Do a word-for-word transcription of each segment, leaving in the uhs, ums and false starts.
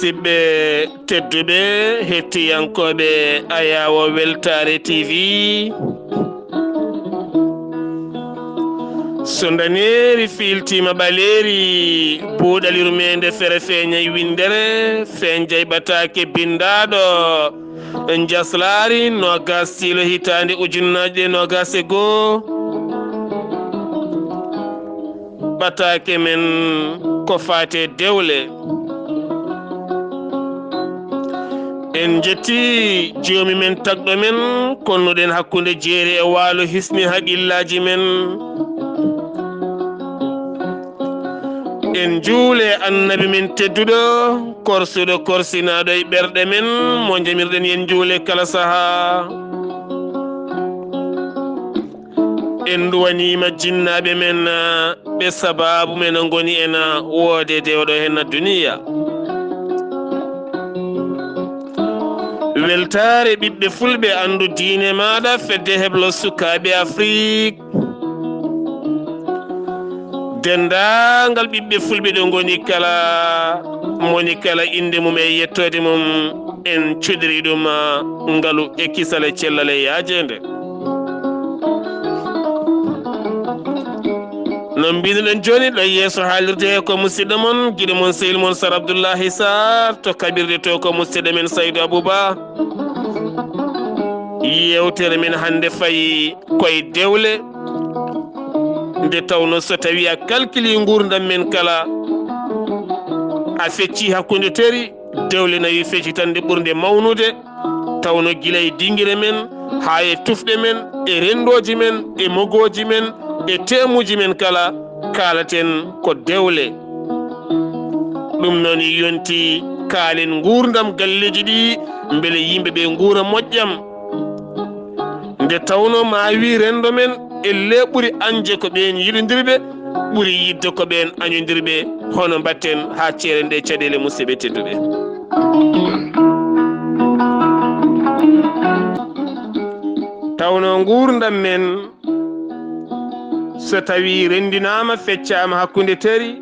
Ɓe tedduɓe hettiyankooɓe Ayaawo Weltaare T V, so ndaneeri fiiltiima ɓaleeri, buuɗali rumeende fere feeñay winndere, feeñjay ɓataake binndaaɗo, njaslaari noogas siilo hitaande ujunnaaje ɗiɗi e noogas e goo. Ɓataake men ko faate dewle. En njetti Joomi men tagɗo men, konnuɗen hakkunde jeeri e waalo, hisni haqillaaji men. En njuule Annabi men tedduɗo, korsuɗo korsinaaɗo e ɓerɗe men, mo njamirɗen yen njuule kala sahaa. En nduwaniima jinnaaɓe men, ɓe sabaabu men ngoni en woodede oɗo hen duniya. Weltaare ɓiɓɓe fulɓe, anndu diine maaɗa, fedde heblo sukaaɓe Afrik. Denndaangal ɓiɓɓe fulɓe ɗo ngoni kala, moni kala innde mum e yettoode mum, en cuɗiri ɗum, ah, ngalu e kisal e cellal e yaajeende. No mbinoɗen jooni ɗo yeeso haalirde he ko musidɗo mon, giɗo mon, sehil mon Sar Abdullahi Sar to kaɓirde to ko musidɗo men Saydu Abuba. Yeewtere men hannde fayi koye dewle. Nde tawno so tawi a kalkili nguurndam men kala, a fecci hakkunde teri, dewle nawi feccitande ɓurnde mawnude, tawno gila e dingire men, haa e tufɗe men, e renndooji men, e mogooji men, e teemuuji men kala, kaalaten ko dewle. Ɗum noon yonti kaalen nguurndam galleeji ɗi, mbele yimɓe ɓe nguura moƴƴam. Nde tawno ma wi renndo men, ellee ɓuri añde ko ɓeen yiɗondirɓe, ɓuri yiɗde ko ɓeen añondirɓe. Hono mbaɗten haa ceeren ɗe caɗeele, musidɓe tedduɓe? Tawno nguurndam men, so tawi renndinaama, feccaama hakkunde teri,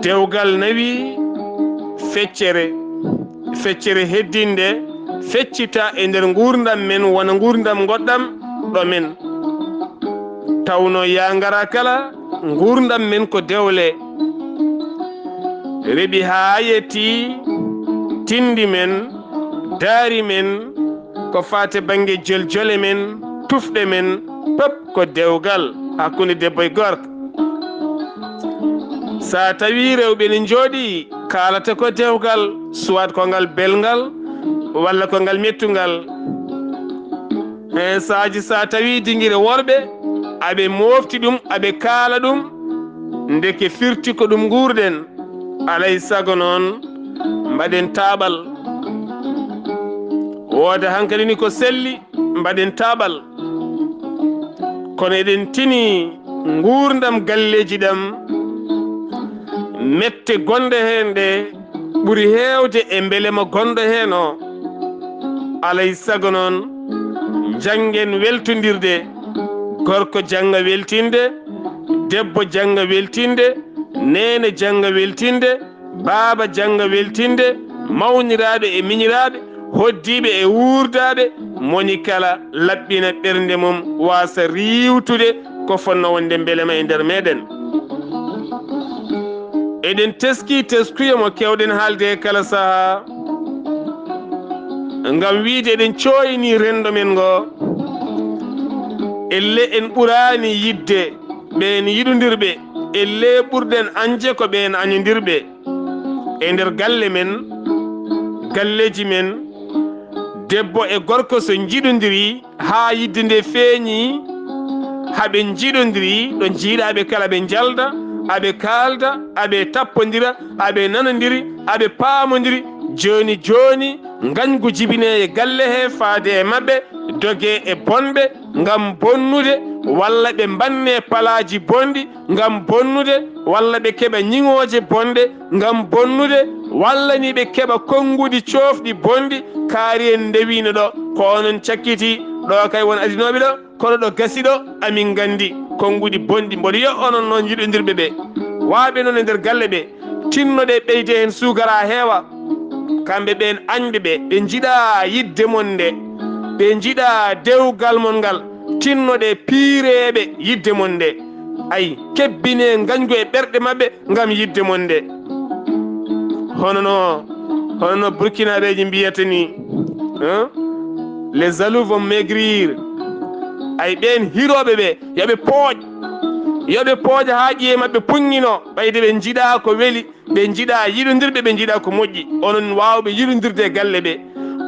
dewgal nawi, feccere, feccere heddinde feccita e nder nguurndam men, wona nguurndam ngoɗɗam ɗo men. Tawno yaa ngara kala, nguurndam men ko dewle. Reɓi haa yetti, tinndi men, daari men, ko faati bannge joljole men, tufɗe men, pep ko dewgal hakkunde debbo e gorko. So a tawi rewɓe ne njooɗi, kaalata ko dewgal, soit ko ngal belngal, walla ko ngal mettungal. Heen saaji so a tawi dingire worɓe, aɓe moofti ɗum, aɓe kaala ɗum, ndeke firti ko ɗum nguurɗen. Alay sago noon, mbaɗen taaɓal. Wooda hankadi ni ko selli, mbaɗen taaɓal. Kono eɗen tini nguurndam galleeji ɗam, mette gonɗe heen ɗe ɓuri heewde e mbelema gonɗo heen o. Alay sago noon, njanngen weltondirde, gorko jannga weltinde, debbo jannga weltinde, neene jannga weltinde, baaba jannga weltinde, mawniraaɓe e miñiraaɓe, hoddiiɓe e wuurdaaɓe, moni kala laɓɓina ɓernde mum, waasa riiwtude ko fotnoo wonde mbelema e nder meeɗen. Eɗen teskii teskuya mo keewɗen haalde e kala sahaa, ngam wiyde eɗen cooyni renndo men ngo, ellee en ɓuraani yiɗde ɓeen yiɗondirɓe, ellee ɓurɗen añde ko ɓeen añondirɓe. E nder galle men, galleeji men, debbo e gorko so njiɗondirii haa yiɗde nde feeñi, haa ɓe njiɗondirii, ɗo njiiɗaa ɓe kala ɓe njalda, aɓe kaalda, aɓe tappondira, aɓe nanondiri, aɓe paamondiri. Jooni jooni, ngañgu jibinee e galle he faade e maɓɓe, dogee e bonɓe ngam bonnude, walla ɓe mbannee palaaji bonɗi ngam bonnude, walla ɓe keɓa ñiŋooje bonɗe ngam bonnude, walla ni ɓe keɓa konnguɗi coofɗi bonɗi. Kaari en ndewino ɗo, ko onon cakkiti ɗo, kay won adinooɓe ɗo, kono ɗo gasi ɗo, amin nganndi konnguɗi bonɗi. Mboɗo yiya onon noon yiɗondirɓe ɓe, waaɓe noon e nder galle ɓe. Tinnoɗee ɓeyde heen suukara heewa. Kamɓe ɓeen añɓe ɓe, ɓe njiɗaa yiɗde mon nde, ɓe njiɗaa dewgal mon ngal. Tinnoɗee piireeɓe yiɗde mon nde. Ay, kebbinee ngañgu e ɓerɗe maɓɓe ngam yiɗde mon nde. Hono no, hono no Burkinaaɓeeji mbiyata ni, hein? Les jaloux vont maigrir. Ay, ɓeen hirooɓe ɓe, yo ɓe pooƴ. Yo ɓe pooƴ haa ƴiye maɓɓe puñŋino, ɓayde ɓe njiɗaa ko weli, ɓe njiɗaa yiɗondirɓe, ɓe njiɗaa ko moƴƴi. Onon waawɓe yiɗondirde e galle ɓe,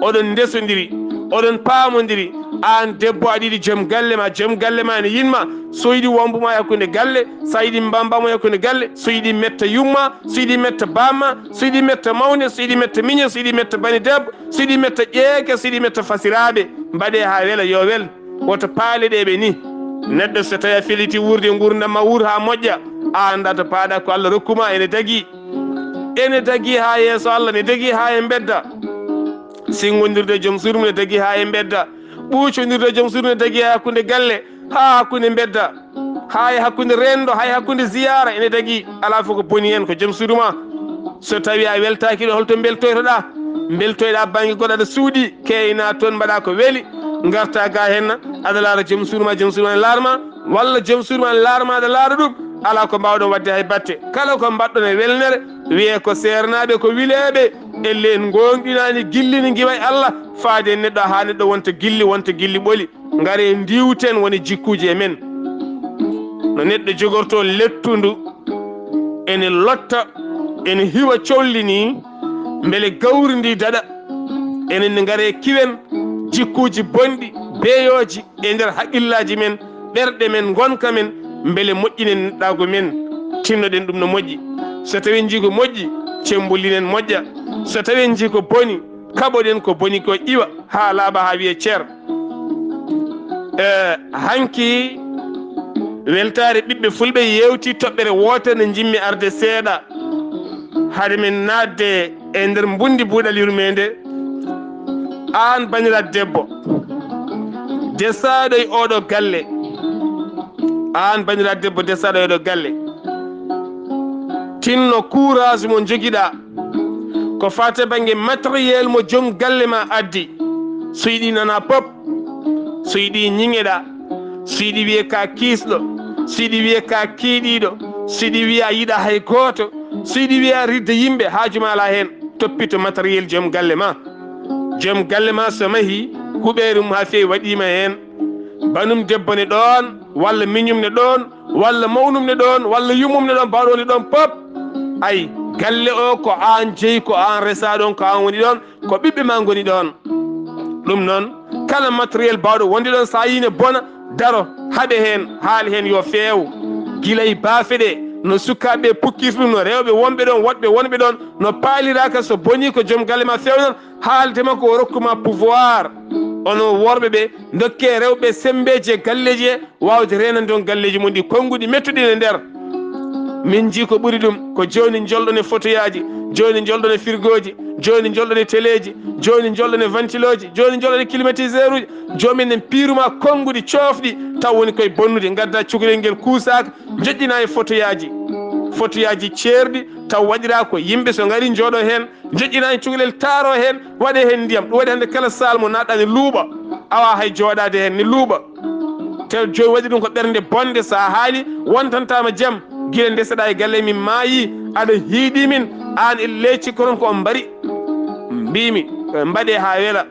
oɗon ndesondiri, oɗon paamondiri. Aan debbo, aɗa yiɗi joom galle ma, joom galle ma ene yiɗ ma. So yiɗi wombo ma e hakkunde galle, so yiɗi mbamba mo e hakkunde galle, so yiɗi metta yumma, so yiɗi metta bamma, so yiɗi metta mawne, so yiɗi metta miñe, so yiɗi metta bani debbo, so yiɗi metta ƴeeke, so yiɗi metta fasiraaɓe. Mbaɗee haa wela, yo wel. Woto paale ɗe ɓe ni. Neɗɗo so tawi a feliti wuurde nguurndam ma, wuur haa moƴƴa, a anndaa to paaɗa. Ko Allah rokku ma ene dagii. Ene dagii haa yeeso Allah, ne dagii haa e mbedda. Sinngondirde e joom suudu mum ne dagii haa e mbedda. Ɓuucondirde e joom suudu ne dagii haa hakkunde galle, haa hakkunde mbedda, haa e hakkunde renndo, haa e hakkunde ziyaara ene dagii. Alaa fof ko boni heen ko joom suudu ma. So tawii a weltaaki ɗo, holto mbeltoytoɗaa? Mbeltoyɗaa bannge goɗɗo, aɗa suuɗii, keeynaa toon, mbaɗaa ko weli, ngartaa ga heen, aɗa laara joom suudu ma, joom suudu ma ne laara ma, walla joom suudu ma ne laara ma, aɗa laara ɗum. Alaa ko mbaaw-ɗon waɗde hay batte. Kala ko mbaɗ-ɗon e welnere, wiyee ko seernaaɓe, ko wileeɓe. Ellee en ngoongɗinaani gilli ne ngiwa e Allah, faade e neɗɗo haa neɗɗo wonta gilli, wonta gilli ɓoli. Ngaree ndiiwten woni jikkuuji e men. No neɗɗo jogortoo lettu ndu, ene lotta, ene hiwa colli nii, mbele gawri ndi daɗa. Enen ne ngaree kiwen jikkuuji bonɗi, beeyooji e nder haqqillaaji men, ɓerɗe men, ngonka men, mbele moƴƴinen neɗɗaagu men, tinnoɗen ɗum no moƴƴi. So tawii en njii ko moƴƴi, cemmbolinen moƴƴa. So tawii en njii ko boni, kaɓoɗen ko boni ko iwa haa laaɓa haa wiyee cer. E, hanki weltaare ɓiɓɓe fulɓe yeewti toɓɓere wootere nde njimmi arde seeɗa. Hade men naatde e nder mbundi buuɗal yurmeende, aan banndiraaɗo debbo, desaaɗo e oɗo galle, aan banndiraaɗo debbo, desaaɗo e oɗo galle, tinno courage mo njogiɗaa, ko faati e bannge matériel mo joom galle ma addi. So yiɗi nana pop, so yiɗi ñiŋeɗaa, so yiɗi wiyee ka kiisɗo, so yiɗi wiyee ka kiiɗiiɗo, so yiɗi wiyee a yiɗaa hay gooto, so yiɗi wiyee a ridda yimɓe, haaju ma alaa heen. Toppito matériel joom galle ma. Joom galle ma so mahii, huɓeere mum haa feewi waɗiima heen. Banum debbo ne ɗoon, walla miñum ne ɗoon, walla mawnum ne ɗoon, walla yummum ne ɗoon, baawɗo wonde ɗoon pop. Ay, galle o ko aan jeyi, ko aan resaa ɗoon, ko aan woni ɗoon, ko ɓiɓɓe ma ngoni ɗoon. Ɗum noon, kala matériel baawɗo wonde ɗoon, so a yii ne bona, daro, haɓe heen, haal heen yo feew. Gila e baafe ɗe, no sukaaɓe pukkirta ɗum, no rewɓe wonɓe ɗoon, woɗɓe wonɓe ɗoon, no paaliraaka, so bonii ko joom galle ma feewnan, haalde makko o rokku ma pouvoir. Onon worɓe ɓe, ndokkee rewɓe semmbeeji e galleeji he, waawde reenande on galleeji mon ɗi, konnguɗi mettuɗi ne nder. Min njii ko ɓuri ɗum, ko jooni njolɗon e fotoyaaji, jooni njolɗon e firgooji, jooni njolɗon e teleeji, jooni njolɗon e vantilooji, jooni njolɗon e climatiseuruuji, jooni enen piiru ma konnguɗi coofɗi, taw woni koye bonnude, ngadda cukalel ngel kuusaaka, njoƴƴina e fotoyaaji, fotoyaaji ceerɗi, taw waɗiraa ko yimɓe so ngarii njooɗoo heen, njoƴƴina heen cukalel, taaroo heen, waɗee heen ndiyam. Ɗum waɗi hannde kala saal mo naatɗaa ne luuɓa, awa hay jooɗaade heen ne luuɓa. Te jooni waɗi ɗum ko ɓernde bonde, so a haali wontantaama jam, gila ndeseɗaa e galle min maayii, aɗa hiiɗii min, aan e leeci ko toon ko on mbari. Mbiimi, mbaɗee haa wela,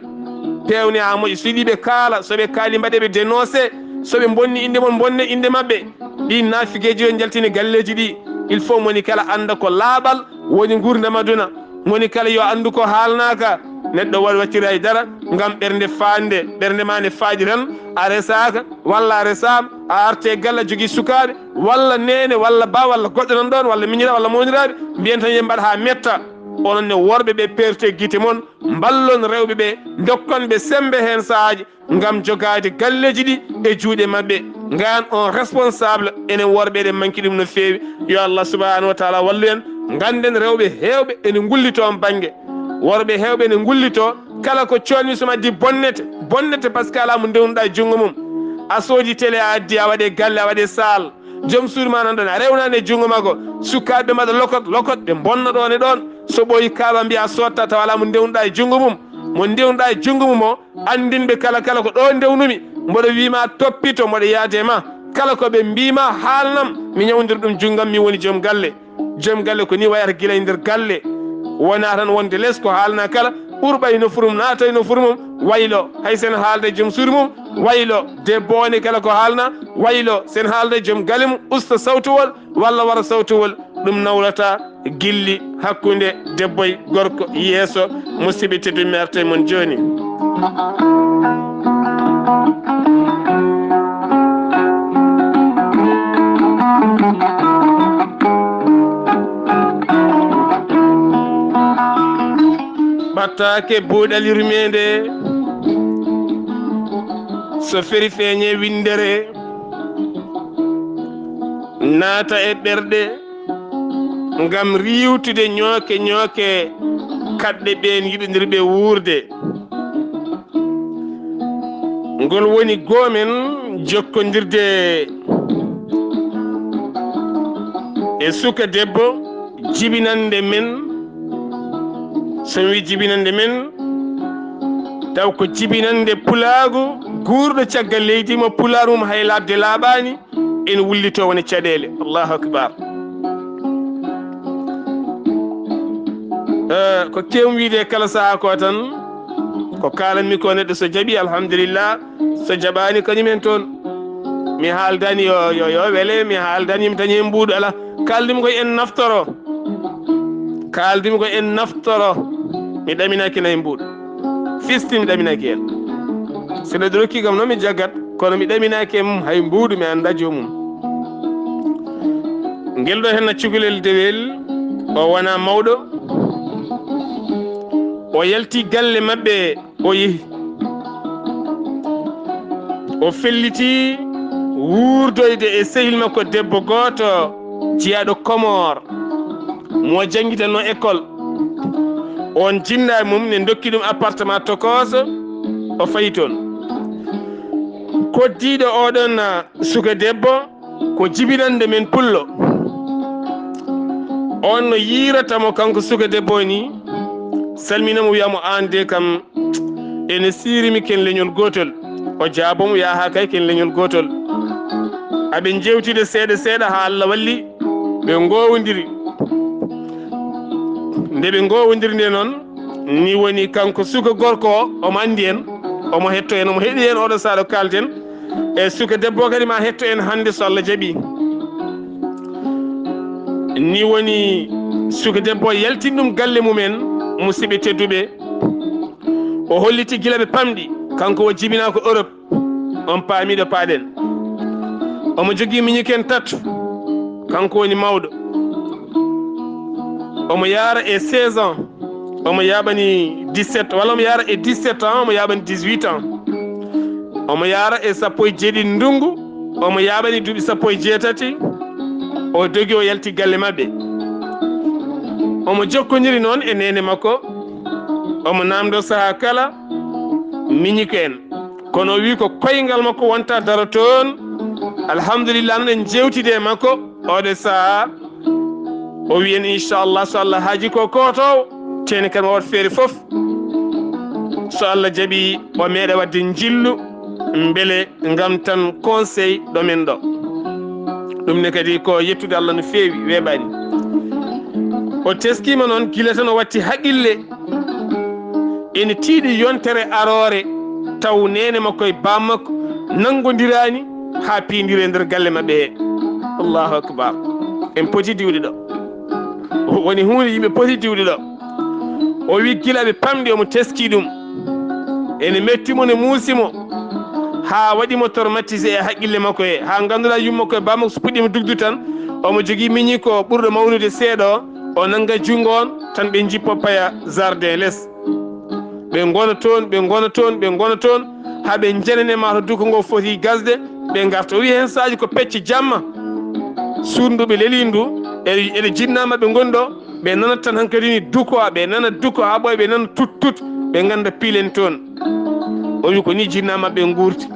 peewnee haa moƴƴa. So yiɗii ɓe kaala, so ɓe kaalii mbaɗee ɓe dénoncé, so ɓe mbonni innde mon, mbonnee innde maɓɓe. Ɗiin naafigeeji yo njaltine galleeji ɗi. Il faut moni kala annda ko laaɓal woni nguurndam aduna. Moni kala yo anndu ko haalnaaka. Neɗɗo waɗ waccira e dara ngam ɓernde faande, ɓernde ma ne faaƴi tan, a resaaka, walla a resaama, a arte e galle a jogii sukaaɓe, walla neene, walla baa, walla goɗɗo nan ɗoon, walla miñiraaɓe, walla mawniraaɓe, mbiyen tan yo mbaɗ haa metta. Onon ne worɓe ɓe, peerte gite mon, mballon rewɓe ɓe, ndokkon ɓe semmbe heen sahaaji. Ngam jogaade galleeji ɗi e juuɗe maɓɓe. Ngayan on responsable, enen worɓe eɗen manki ɗum no feewi. Yo Allah subhanahu wa taala wallu en. Ngannden rewɓe heewɓe ene ngullitoo on bannge. Worɓe heewɓe ene ngullitoo, kala ko coolmi so mi addi bonnete, bonnete par ce que alaa mo ndewnuɗaa e junngo mum. A soodi télé a addi, a waɗe galle, a waɗe saal. Joom suudu ma nan ɗon, a rewnaani e junngo makko. Sukaaɓe mbaɗa lokot, lokot, ɓe mbonna ɗoon e ɗoon. So ɓooyi kaaba mbiya sotta tawa alaa mo ndewnuɗaa e junngo mum. Mo ndewnuɗaa e junngo mum o, anndinɓe kala, kala ko ɗo ndewnumi. Mboɗo wii ma toppito, mboɗo yaade ma. Kala ko ɓe mbii ma, haalnam, mi ñawndira ɗum junngam, mi woni joom galle. Joom galle ko ni wayata gila e nder galle. Wona tan wonde les ko haalna kala, ɓurɓa e nofuru mum, naata e nofuru mum, waylo. Hay sen haalda e joom suudu mum, waylo. Debbo o ne kala ko haalna, waylo. Sen haalda e joom galle mum, usta sawtowol walla wara sawtowol. Ɗum nawrata gilli hakkunde debbo e gorko yeeso. Musidɓe tedduɓe, mi arta e mon jooni. Ɓattaake buuɗal yurmeende, so feri feeñe winndere, naata e ɓerɗe, ngam riiwtude ñooke ñooke kaɗɗe ɓeen yiɗondirɓe wuurde. Ngol woni goomen jokkondirde e suka debbo, jibinande men. So mi wii jibinande men, taw ko jibinande pulaagu guurɗo caggal leydi mo pulaar mum hay laaɓde laaɓaani, ene wullitoo woni caɗeele. Allahu akbar. Eh, ko keewmi wiide kala sahaa ko tan, ko kaalanmi ko neɗɗo so jaɓi, alhamdulillah, so jaɓaani, kañum en toon. Mi haaldani yo, yo, yo wele, mi haaldani mi dañi heen mbuuɗu, ala. Kaaldimi koye en naftoro. Kaaldimi koye en naftoro. Mi ɗaminaaki nay mbuuɗu. Fisti mi ɗaminaaki heen. So neɗɗo rokki kam noon mi jaggat, kono mi ɗaminaaki e mum hay mbuuɗu mi anndaa joomum. Ngel ɗo heen cukalel dewel, o wona mawɗo. O yalti galle maɓɓe, o yehi. O felliti wuurdoyde e sehil makko debbo gooto jeyaaɗo Comores, mo janngitanno école. On jinnaa mum, ne ndokki ɗum appartement tokooso, o fayi toon. Koddiiɗo oɗon, ah, suka debbo, ko jibinande men pullo. On no yiirata mo kanko suka debbo o ni, salmina mo, wiya mo, "Aan de kam, ene siirimi ken leñol gootol." O jaabo mo, wiya, "Haa kay ken leñol gootol." Aɓe njeewtide seeɗa seeɗa haa Allah walli, ɓe ngoowondiri. Nde ɓe ngoowondiri nde noon, ni woni kanko suka gorko o, omo anndi en, omo hetto en, omo heɗi en oɗo sahaa ɗo kaalten. E suka debbo o kadi ma hetto en hannde so Allah jaɓi. Ni woni suka debbo o yaltini ɗum galle mumen, musidɓe tedduɓe. O holliti gila ɓe pamɗi, kanko o jibinaa ko Europe. On paami ɗo paaɗen. Omo jogii miñiken tato, kanko woni mawɗo. Omo yaara e seize ans, omo yaaɓani dix-sept, walla omo yaara e dix-sept ans, omo yaaɓani dix-huit ans. Omo yaara e sappo e jeeɗiɗi ndunngu, omo yaaɓani duuɓi sappo e jeetati. O dogi, o yalti galle maɓɓe. Omo jokkondiri noon e neene makko. Omo naamndoo sahaa kala miñiken. Kono o wii ko koyngal makko wonta daro toon. Alhamdulillah, noon en njeewtidi e makko oɗo sahaa. O wii en, inchallah, so Allah haaji ko kootoowo, teeni kam o waɗa feere fof. So Allah jaɓi, o meeɗa waɗde njillu, mbele ngam tan conseil ɗo men ɗo. Ɗum ne kadi ko yettude Allah no feewi, weeɓaani. O teskiima noon gila tan o watti haqqille. Ene tiiɗi yontere aroore, taw neene makko e baam makko nanngondiraani haa piindira e nder galle maɓɓe hee. Allahu akbar. En poti diwde ɗo. Woni huunde yimɓe poti diwde ɗo. O wi gila ɓe pamɗi omo teskii ɗum. Ene metti mo, ne muusi mo. Haa waɗi mo traumatisé e haqqille makko hee. Haa ngannduɗaa yumma makko e baam makko so puɗɗiima dugde tan, omo jogii miñi ko ɓurɗo mawnude seeɗa o. O nannga junngo on, tan ɓe njippo paya jardin les. Ɓe ngona toon, ɓe ngona toon, ɓe ngona toon, haa ɓe njenane maa to duko ngo foti gasde, ɓe ngarta. O wiyi heen saaji ko pecce jamma, suuɗndu ɓe leliindu, e, e jinnaa maɓɓe ngoni ɗo, ɓe nanat tan hankadi ni duko, ɓe nana duko haa ɓooya, ɓe nana tut tut, ɓe ngannda piilen toon. O wi ko ni jinnaa maɓɓe nguurti.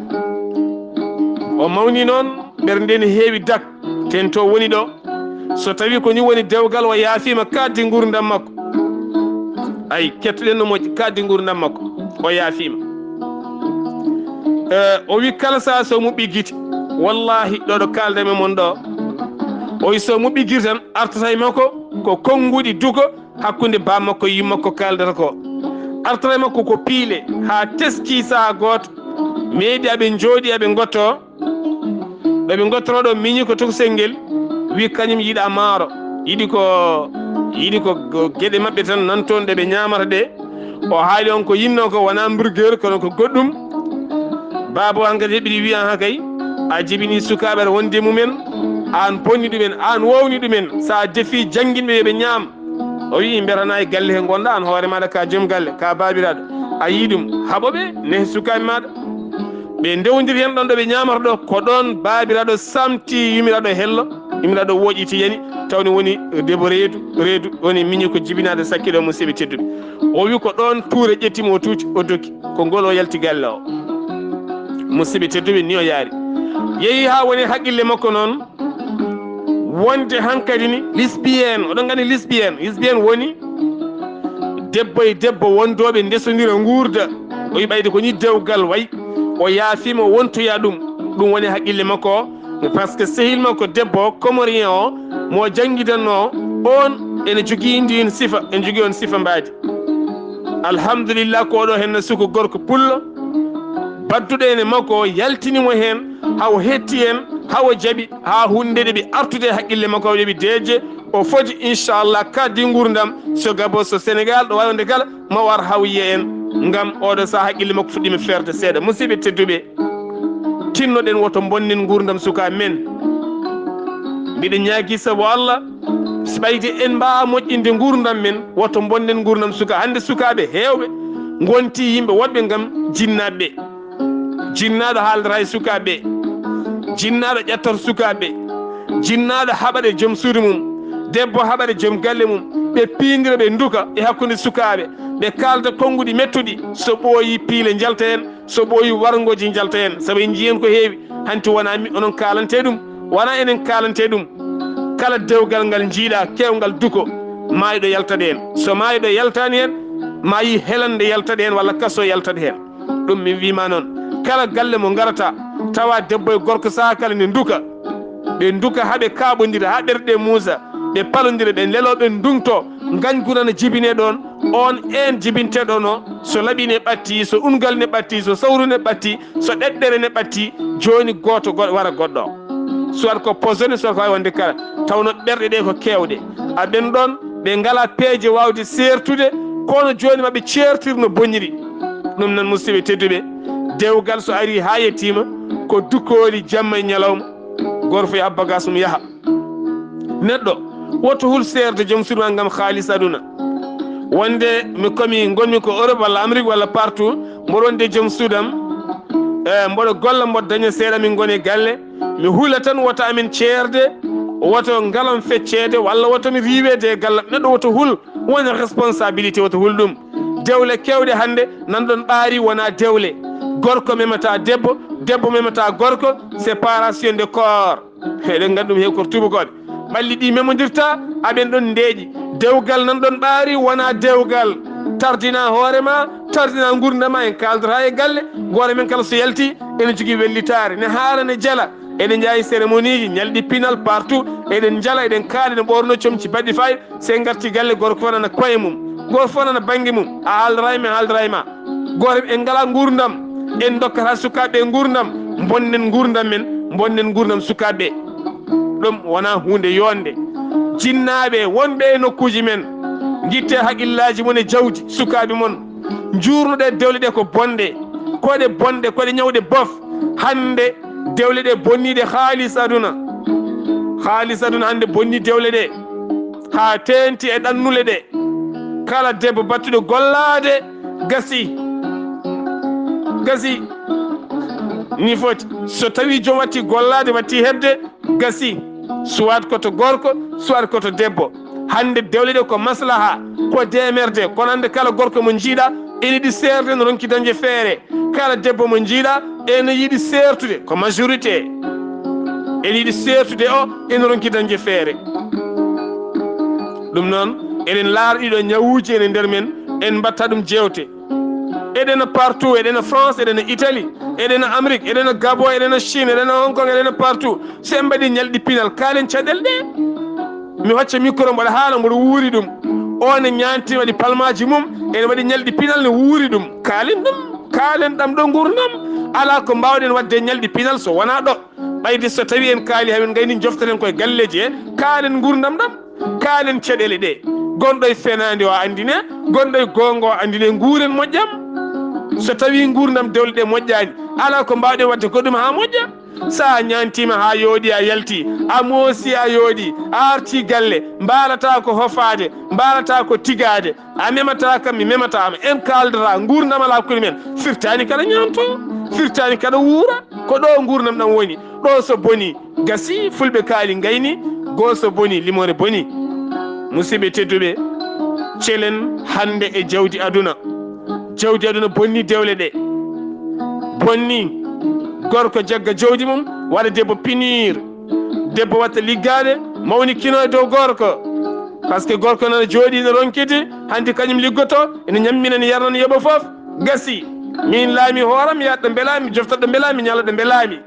O mawni noon, ɓernde ne heewi dak. en to woni ɗo. So tawi ko ni woni dewgal, o yaafiima kaddi nguurndam makko. Ay, kettuɗen no moƴƴi, kaddi nguurndam makko, o yaafiima. Eh, o wi kala saha so muɓɓi gite, wallahi ɗo ɗo kaalda e mon ɗo, o wi so muɓɓi gite tan artata e makko ko konnguɗi duko hakkunde baa makko e yumma ko kaaldata ko. Artata e makko ko piile haa teski saha gooto, meeɗi aɓe njooɗi aɓe ngotto. Ɗo ɓe ngottoro ɗo miñi ko tokosel ngel, wi kañum yiɗa maaro, yiɗi ko, yiɗi ko go-, geɗe maɓɓe tan nan toon ɗe ɓe ñaamata ɗe. O haali on ko yinno ko wona hamburger kono ko goɗɗum. Baaba o hankadi heɓiri wi, "Aha kay, a jibini sukaaɓe aɗa wondi e mumen, aan bonni ɗumen, aan wowni ɗumen, so a defi jannginɓe yo ɓe ñaam." O wi, "Mbeɗa e galle he ngonɗa, aan hoore maaɗa ka joom galle, ka baabiraaɗo. A yii ɗum, haɓo ɓe, nehe sukaaɓe maaɗa." Ɓe ndewndiri heen ɗoon ɗo ɓe ñaamata ɗo, ko ɗoon baabiraaɗo samti yumiraaɗo hello, yumiraaɗo wooƴiti yani, tawni woni debbo reedu, reedu, woni miñi ko jibinaaɗo sakki ɗo, musiɓɓe tedduɓe. O wi ko ɗoon tuure ƴetti mo o tuuti, o dogi. Ko ngol o yalti galle o. Musiɓɓe tedduɓe, ni o yaari. Yehi haa woni haqqille makko noon, wonde hankadi ni lesbienne, oɗon nganndi lesbienne, lesbienne woni debbo e debbo wondooɓe ndesondira nguurda. O yi ɓayde ko ni dewgal wayi, o yaafiima o wontoya ɗum. Ɗum woni haqqille makko o, par ce que sehil makko debbo o, comorien o, mo janngidanno o, on ene jogii ndiin sifa, ene jogii on sifa mbaadi. Alhamdulillah, ko oɗo henna suko gorko pullo, badduɗo ene makko o, yaltini mo heen, hawo hetti heen, hawo jaɓi, haa huunde ɗeɓi artude e haqqille makko, o ƴeɓi deeƴe, o foti, inchallah, kaddi nguurndam, so Gabon, so Sénégal, ɗo waawde kala, ma war hawiye en, ngam oɗo saha haqqille makko fuɗɗiima feerde seeɗa. Musiɓɓe tedduɓe, tinnoɗen woto bonnen nguurndam sukaaɓe men. Mbiɗa ñaagi sabu Allah, so ɓayde en mbaawa moƴƴinde nguurndam men, woto bonnen nguurndam suka. Hannde sukaaɓe heewɓe ngonti yimɓe woɗɓe ngam jinnaaɓe ɓe. Jinnaaɗo haaldata e sukaaɓe ɓe. Jinnaaɗo ƴettoto sukaaɓe ɓe. Jinnaaɗo haɓat e joom suudu mum. Debbo haɓat e joom galle mum. Ɓe piindira, ɓe nduka e hakkunde sukaaɓe. Ɓe kaalda konnguɗi mettuɗi. So ɓooyi piile njalta heen. So ɓooyi warngooji njalta heen. Sabu en njiyii heen ko heewi. Hanti wonaa mi onon kaalantee ɗum. Wonaa enen kaalantee ɗum. Kala dewgal ngal njiiɗa keewngal duko, maayɗo yaltat heen. So maayɗo yaltaani heen, ma yi helande yaltat heen walla kaso yaltat heen. Ɗum min wiima noon, kala galle mo ngarata, tawa debbo e gorko saha kala ne nduka. Ɓe nduka haa ɓe kaaɓondira, haa ɓerɗe muusa, ɓe palondira, ɓe lelo, ɓe ndungto, ngañgu nana jibine ɗoon, oon een jibinteɗo no, so laɓi ne ɓatti, so ungal ne ɓatti, so sawru ne ɓatti, so ɗeɗɗere ne ɓatti, jooni gooto go-, wara goɗɗo. Soit ko poisonné, soit ko waawi wonde kala. Tawno ɓerɗe ɗe ko keewɗe. Aɓen ɗoon, ɓe ngalaa peeje waawde seertude, kono jooni maɓe ceertir no boniri. Ɗum noon, musiɓɓe tedduɓe, dewgal so arii haa yettiima, ko dukkoori jamma e ñalawma, gooto fof yo abba gas mum yaha. Neɗɗo, woto hul seerde joom suudu ma ngam haalis aduna. Wonde mi komi, ngonmi ko Europe walla Amérique walla partout, mboɗo wonde joom suudam, e, mboɗo golla, mboɗo daña seeɗa, min ngoni e galle. Mi hula tan, woto amin ceerde, woto ngalam fecceede, walla woto mi riiweede e galle. Neɗɗo woto hul, wona responsabilité, woto hul ɗum. Dewle keewɗe hannde, nan ɗon ɓaari wona dewle. Gorko memata debbo, debbo memata gorko, séparation de corps. Eɗen nganndi ɗum he ko tuubakooɓe. Ɓalli ɗi memondirta, aɓen ɗon ndeeƴi. Dewgal nan ɗon ɓaari wona dewgal. Tardina hoore ma, tardina ngurndan ma, en kaaldata e galle. Gooto men kala so yalti, ene jogii wellitaare, ne haala, ne jala. Eɗen njaayi cérémonie ji, ñalɗi pinal partout. Eɗen njala, eɗen kaala, eɗen ɓoorno comci baɗɗi fayida. So en ngarti galle, gooto fof nana koye mum, gooto fof nana bannge mum. A haaldataa e mi, a haaldataa e ma. Gooto en ngalaa nguurndam, en ndokkata sukaaɓe nguurndam, bonnen nguurndam men, bonnen nguurndam sukaaɓe. Ɗum wonaa huunde yonde. Jinnaaɓe wonɓe e nokkuuji men, ngitte haqillaaji mon e jawdi sukaaɓe mon. Njuurnoɗe dewle ɗe ko bonɗe, ko ɗe bonɗe, ko ɗe ñawɗe bof. Hannde dewle ɗe bonniiɗe haalis aduna. Haalis aduna hannde bonni dewle ɗe. Haa teenti e ɗannule ɗe. Kala debbo battuɗo gollaade, gasi. Gasi. Ni foti. So tawi joom watti gollaade, watti heɓde, gasi. Soit ko to gorko, soit ko to debbo. Hannde dewle ɗe ko maslaha, ko deemerde, kono hannde kala gorko mo njiiɗa, ene yiɗi seerde, no ronki dañde feere. Kala debbo mo njiiɗa, ene yiɗi seertude, ko majorité. Ene yiɗi seertude o, ene ronki dañde feere. Ɗum noon, eɗen laara ɗiɗo ñawuuji ene nder men, en mbatta ɗum jeewte. Eɗena partout, eɗena France, eɗena Italie, eɗena Amérique, eɗena Gabon, eɗena Chine, eɗena Hong Kong, eɗena partout. So en mbaɗi ñalɗi pinal, kaalen caɗeele ɗe. Mi hocca micro, mboɗo haala, mboɗo wuuri ɗum. O ne ñaanti, waɗi palmaaji mum, ene waɗi ñalɗi pinal, ne wuuri ɗum. Kaalen ɗum, kaalen ɗam ɗo nguurndam. Alaa ko mbaawɗen waɗde e ñalɗi pinal so wonaa ɗo. Ɓayde so tawii en kaali, hamin ngayni, njoftaten koye galleeji he, kaalen nguurndam ɗam. Kaalen caɗeele ɗe. Gonɗo e fenaande o anndine, gonɗo e goonga o anndine, nguuren moƴƴam. So tawii nguurndam dewle ɗe moƴƴaani, alaa ko mbaawɗen waɗde goɗɗum haa moƴƴa. So a ñaantiima haa yooɗi, a yalti, a moosi, a yooɗi, a arti galle, mbaalataa ko hofaade, mbaalataa ko tigaade, a memataa kam, mi memataa ma, en kaaldata, nguurndam alaa hakkunde men, firtaani kaɗa ñaamto, firtaani kaɗa wuura. Ko ɗo nguurndam ɗam woni. Ɗo so boni, gasi, fulɓe kaali ngayni, goo so boni, limoore boni. Musidɓe tedduɓe, celen hannde e jawdi aduna. Jawdi aduna bonni dewle ɗe. Bonni gorko jagga jawdi mum, waɗa debbo pinir. Debbo watta liggaade, mawnikino e dow gorko. Parce que gorko nana jooɗi, ene ronkiti, hanti kañum liggoto, ene ñammina, ene yarna, ene yoɓa fof. Gasi, min laami hooram, mi yahat ɗo mbelaami, mi joftat ɗo mbelaami, mi ñala ɗo mbelaami.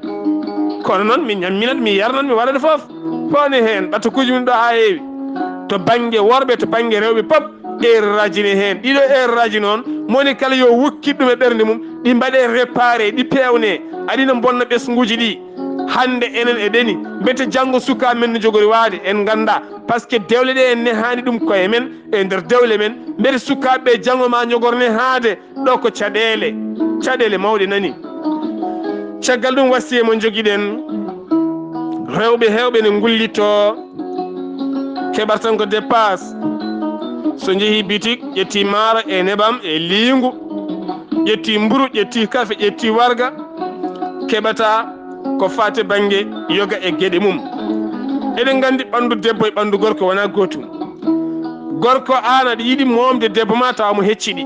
Kono noon, mi ñamminat, mi yarnat, mi waɗat fof. Ko woni heen, ɓatakuuji mum ɗo haa heewi. To bannge worɓe, to bannge rewɓe pop, erreur aji ne heen. Ɗiɗo erreur aji noon, moni kala yo wokkit ɗum e ɓernde mum, ɗi mbaɗe réparé, ɗi peewne. Aɗina bonna ɓesnguuji ɗi. Hannde enen eɗeni, mbete janngo sukaa men no jogori waade, en nganndaa. Parce que dewle ɗe en nehaani ɗum koye men, e nder dewle men, mbete sukaaɓe ɓe janngo ma njogor nehaade. Ɗo ko caɗeele, caɗeele mawɗe nani. Caggal ɗum, wasiya mo njogiɗen, rewɓe heewɓe ne ngullitoo, keɓata tan ko dépasse. So njehii bitik, ƴetti maaro e nebam e liingu, ƴetti mburu, ƴetti kafe, ƴetti warga, keɓata ko faati bannge yoga e geɗe mum. Eɗen nganndi ɓanndu debbo e ɓanndu gorko wonaa gootum. Gorko, aan aɗa yiɗi moomde debbo ma tawa mo hecciɗi.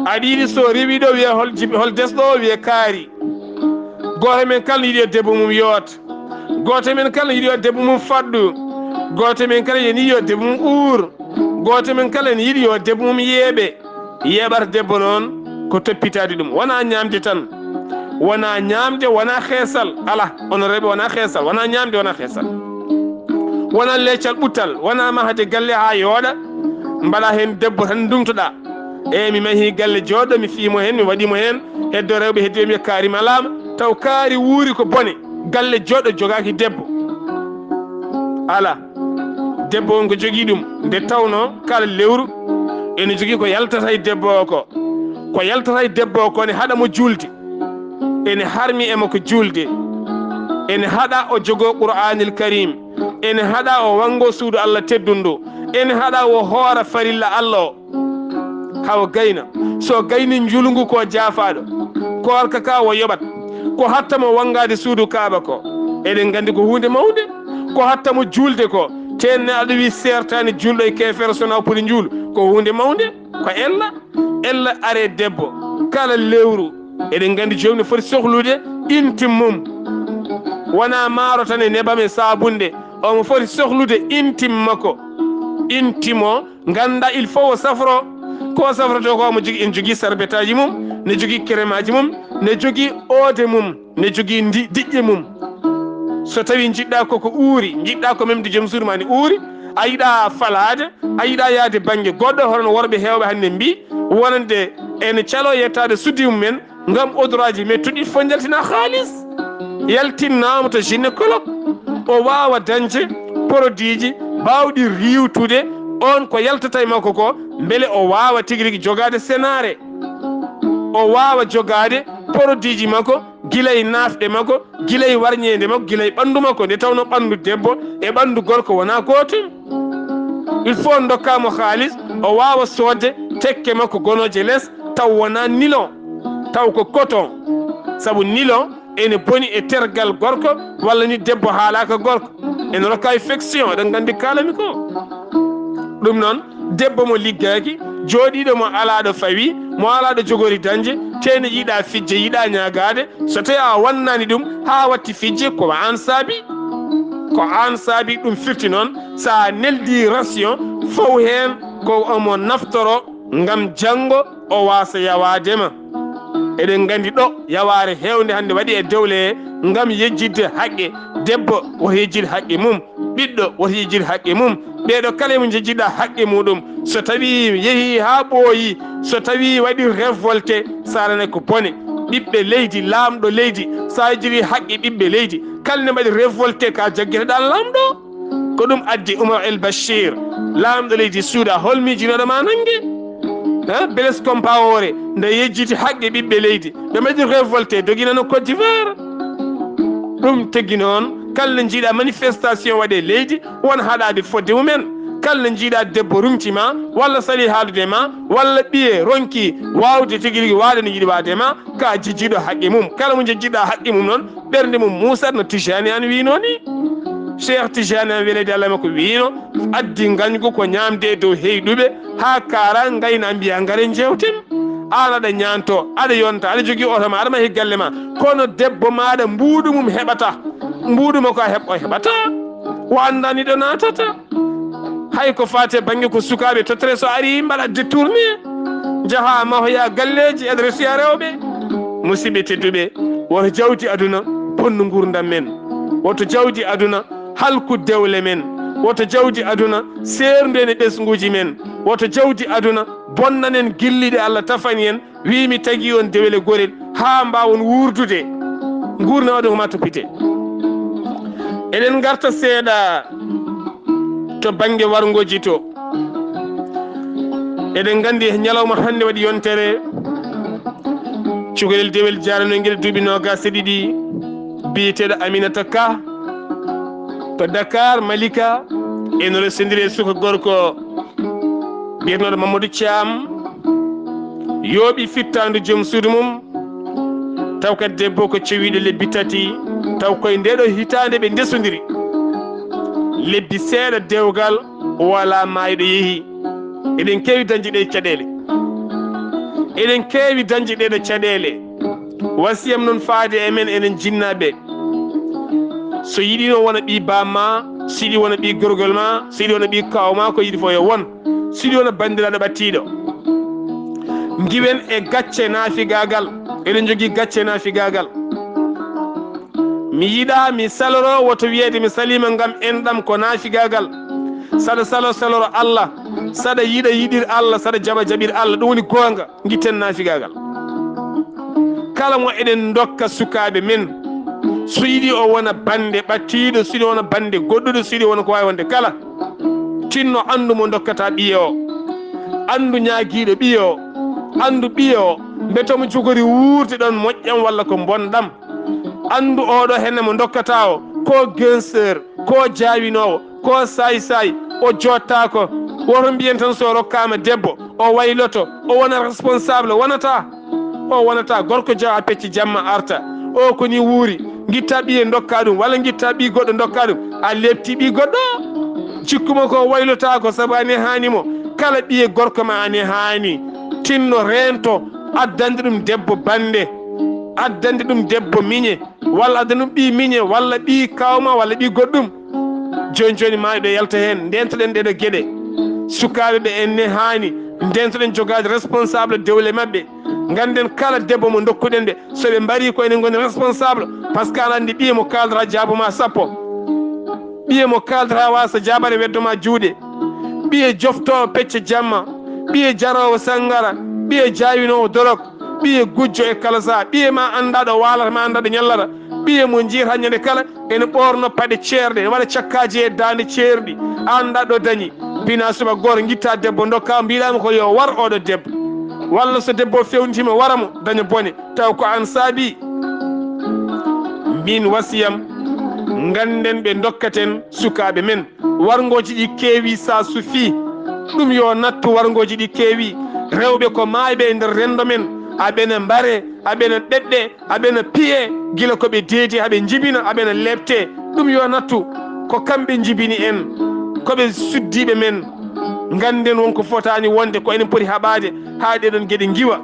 Aɗa yiɗi so rewi ɗo wiya hol jibi-, hol desɗo o wiya kaari. Gooto men kala ne yiɗi yo debbo mum yoot. Gooto men kala ne yiɗi yo debbo mum faɗɗu. Gooto men kala ne yiɗi yo debbo mum uur. Gooto men kala ne yiɗi yo debbo mum yeeɓe. Yeeɓata debbo noon ko toppitaade ɗum. Wonaa ñaamde tan. Wonaa ñaamde, wonaa xeesal. Alaa, onon rewɓe, wonaa xeesal, wonaa ñaamde, wonaa xeesal. Wonaa leecal ɓuttal, wonaa mahde galle haa yooɗa, mbaɗa heen debbo tan ndumtoɗaa. Eey, mi mahii galle jooɗɗo, mi fii mo heen, mi waɗii mo heen. Heddo rewɓe heddi ɓe mbiya kaari malaama, taw kaari wuuri ko bone. Galle jooɗɗo jogaaki debbo. Alaa. Debbo on ko jogii ɗum, nde tawnoo kala lewru ene jogii ko yaltata e debbo o ko. Ko yaltata e debbo o ko ne haɗa mo juulde. Ene harmi e makko juulde. Ene haɗa o jogoo Qur'aanil Kariim. Ene haɗa o wanngoo suudu Allah teddundu. Ene haɗa o hoora farilla Allah o. Hawa gayna. So gayni njulngu ko jaafaaɗo. Koorka ka o yoɓat. Ko hatta mo wanngaade suudu Kaaba ko. Eɗen nganndi ko huunde mawnde. Ko hatta mo juulde ko. Teenne aɗa wi seertaani juulɗo e keefeero so na o poti njuulu. Ko huunde mawnde. Ko ella. Ella are debbo. Kala lewru. Eɗen nganndi joomum ne foti sohlude intim mum. Wonaa maaro tan e nebam e saabunde. Omo foti sohlude intim makko. Intim o. Ngannda, il faut o safro. Ko o safrotoo ko, omo jogii, ene jogii sarbetaaji mum, ne jogii keremaaji mum, ne jogii oode mum, ne jogii ndi-, diƴƴe mum. So tawii njiɗɗaa ko ko uuri, njiɗɗaa ko memde joom suudu ma ne uuri, a yiɗaa falaade, a yiɗaa yahde bannge goɗɗo, hono no worɓe heewɓe hannde mbii, wonande ene caloo yettaade suddi mum en, ngam odoraaji mettuɗi, fof njaltina haalis. Yaltinnaama to gynécologue, o waawa dañde produitji baawɗi riiwtude on ko yaltata e makko ko, mbele o waawa tigi rigi jogaade senaare. O waawa jogaade produitji makko, gila e naafɗe makko, gila e warñeende makko, gila e ɓanndu makko, nde tawnoo ɓanndu debbo e ɓanndu gorko wonaa gootum. Il faut ndokkaa mo haalis, o waawa soodde tekke makko gonooje les, taw wonaa nilon, taw ko coton. Sabu nilon ene boni e tergal gorko, walla ni debbo haalaaka gorko. Ene rokka infection, eɗen nganndi kaalami ko. Ɗum noon, debbo mo liggaaki, Jooɗiiɗo mo alaa ɗo fawi, mo alaa ɗo jogori dañde, tee ne yiɗaa fijje, yiɗaa ñaagaade, so tawii a wannaani ɗum, haa watti fijje, ko aan saabi. Ko aan saabi, ɗum firti noon, so a neldii ration, faw heen ko omo naftoro ngam janngo o waasa yawaade ma. Eɗen nganndi ɗo yawaare heewnde hannde waɗi e dewle he ngam yejjitde haqqe. Debbo woto yejjit haqqe mum, ɓiɗɗo woto yejjit haqqe mum. Ɓeeɗo kala emo njejjiɗa haqqe muɗum. So tawii yehii haa ɓooyi, so tawii waɗi révolté, so a renay ko bone. Ɓiɓɓe leydi, laamɗo leydi, so a yejjitii haqqe ɓiɓɓe leydi, kala ne mbaɗi révolté ka jaggeteɗaa laamɗo. Ko ɗum addi Umar El Bachir, laamɗo leydi Suuda, hol miijinooɗo ma nannge? Ha? Blaise Compaoré, nde yejjiti haqqe ɓiɓɓe leydi, ɓe mbaɗi révolté, doginano Côte d'Ivoire. Ɗum tigi noon, kala njiiɗa manifestation waɗe leydi, won haɗaade fodde mumen. Kala njiiɗa debbo rumti ma, walla sali haalude ma, walla ɓiye ronki waawde tigi rigi waade no yiɗi waade ma, ka jejjiɗo haqqe mum. Kala mo jejjiɗa haqqe mum noon, ɓernde mum muusat no Tijani An wiino ni. Cheikh Tijani An, weleede Allah makko, wiino, addi ngañgu ko ñaamde e dow heyɗuɓe, haa kaara ngayna mbiya ngare njeewten. Aan aɗa ñaanto, aɗa yonta, aɗa jogii oto ma, aɗa mahi galle ma. Kono debbo maaɗa mbuuɗu mum heɓata. Mbuuɗu makko a heɓ-, o heɓata. O anndaani ɗo naatata. Hay ko faati e bannge ko sukaaɓe tottore, so ari mbaɗa détourné. Njaha mahoya galleeji, adressiya rewɓe. Musidɓe tedduɓe, woto jawdi aduna bonnu nguurndam men. Woto jawdi aduna halku dewle men. Woto jawdi aduna seerndu en e ɓesnguuji men. Woto jawdi aduna bonnanen gilli ɗe Allah tafani en, wii mi tagi on dewle gorel haa mbaawon wuurdude. Nguurndam aduna ko maa toppitee. Eɗen ngarta seeɗa to bannge warngooji to. Eɗen nganndi ñalawma hannde waɗi yontere cukalel dewel jaranongel duuɓi noogaas e ɗiɗi, biyeteeɗo Aminata Ka, to Dakar, Malika, ene resondiri e suka gorko biyeteeɗo Mamadou Thiam, yooɓi fittaandu joom suudu mum, taw kadi debbo ko cewiiɗo lebbi tati, taw koye ndeeɗo hitaande ɓe ndesondiri. Lebbi seeɗa dewgal, o alaa maayɗo yehi. Eɗen keewi dañde ɗee caɗeele. Eɗen keewi dañde ɗeeɗo caɗeele. Wasiyam noon faade e men enen jinnaaɓe. So yiɗino wona ɓii baam ma, so yiɗi wona ɓii gorgol ma, so yiɗi wona ɓii kaaw ma, ko yiɗi fof yo won. So yiɗi wona banndiraaɗo ɓattiiɗo. Ngiwen e gacce naafigaagal. Eɗen njogii gacce naafigaagal. Mi yiɗaa, mi saloro, woto wiyeede mi saliima ngam enɗam ko naafigaagal. Saɗa salo, saloro Allah. Saɗa yiɗa, yiɗir Allah. Saɗa jaɓa, jaɓir Allah. Ɗum woni goonga. Ngitten naafigaagal. Kala mo eɗen ndokka sukaaɓe men, so yiɗi o wona bannde ɓattiiɗo, so yiɗi wona bannde goɗɗuɗo, so yiɗi wona ko waawi wonde kala, tinno anndu mo ndokkataa ɓiye o. Anndu ñaagiiɗo ɓiye o. Anndu ɓiye o, mbete omo jogori wuurde ɗoon moƴƴam walla ko bonɗam. Anndu oɗo hene mo ndokkataa o, ko gangster, ko jaawinoowo, ko saay-saay, o jooɗtaako. Woto mbiyen tan so o rokkaama debbo, o wayloto, o wona responsable, wonataa. O wonataa. Gorko jawa pecce jamma arta. O ko ni wuuri. Ngitta ɓiye ndokka ɗum, walla ngitta ɓi goɗɗo ndokka ɗum. A lepti ɓi goɗɗo. Cikkuma ko waylotaako sabu a nehaani mo. Kala ɓiye gorko ma a nehaani. Tinno reento, addande ɗum debbo bannde. Addande ɗum debbo miñe. Walla adda ɗum ɓii miñe, walla ɓii kawma, walla ɓii goɗɗum. Jooni jooni, maa ɗo yalta heen, ndeentoɗen ɗeeɗo geɗe. Sukaaɓe ɓe en nehaani, ndeentoɗen jogaade responsable dewle maɓɓe. Ngannden kala debbo mo ndokkuɗen ɓe, so ɓe mbarii ko enen ngoni responsable, par ce que aɗa anndi ɓiye mo kaaldata jaabuma sappo. Ɓiye mo kaaldata waasa jaabare weddoma juuɗe. Ɓiye joftoowo pecce jamma. Ɓiye jaroowo sanngara. Ɓiye jaawinoowo dorog. Ɓiye gujjo e kala saha. Ɓiye ma anndaa ɗo waalata, ma anndaa ɗo ñallata. Ɓiye mo njiyata ñande kala ene ɓoorno paɗe ceerɗe, ene waɗa cakkaaji e daande ceerɗi. A anndaa ɗo dañi. Pina suba gooto, ngitta debbo, ndokka, mbiɗama ko yo war oɗo debbo. Walla so debbo fewnitiima, wara mo, daña bone. Taw ko aan saabi. Min wasiyam, ngannden ɓe ndokkaten sukaaɓe men. Warngooji ɗi keewi, ça suffit. Ɗum yo nattu, warngooji ɗi keewi. Rewɓe ko maayɓe e nder renndo men. Aɓe na mbare, aɓe na ɗeɗɗe, aɓe na piye, gila ko ɓe deedi, aɓe njibina, aɓe na leepte. Ɗum yo nattu. Ko kamɓe njibini en. Ko ɓe suddiiɓe men. Ngannden won ko fotaani wonde, ko enen poti haɓaade haa ɗee ɗoon geɗe ngiwa.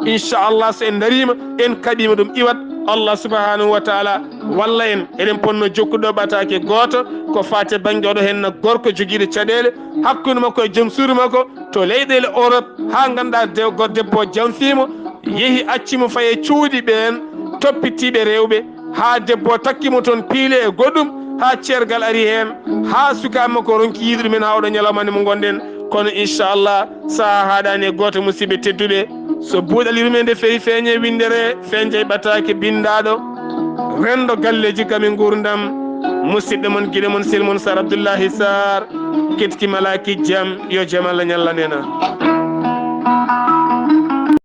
Inchallah, so en ndariima, en kaɓiima, ɗum iwat. Allah subhanahu wa taala walla en. Eɗen potno jokkude ɗo ɓataake gooto, ko faati e bannge oɗo henna gorko jogiiɗo caɗeele hakkunde makko e joom suudu makko to leyɗeele Europe, haa ngannduɗaa de-, go-, debbo o janfiimo, yehi acci mo faye cuuɗi ɓeen toppitiiɓe rewɓe, haa debbo o takki mo toon piile e goɗɗum, haa ceergal ari heen, haa sukaaɓe makko ronki yiide ɗum en haa oɗo ñalawma nde mo ngonɗen. Kono inchallah, sahaa haaɗaani e gooto, musidɓe tedduɓe. So buuɗal yurmeende feewi feeñe winndere, feeñjay ɓataake binndaaɗo. Renndo galleeji kam e nguurndam. Musidɗo mon, giɗo mon, sel mon, Sar Abdoullahi Sar. Keɗki malaaki jam, yo jam Allah ñallan en.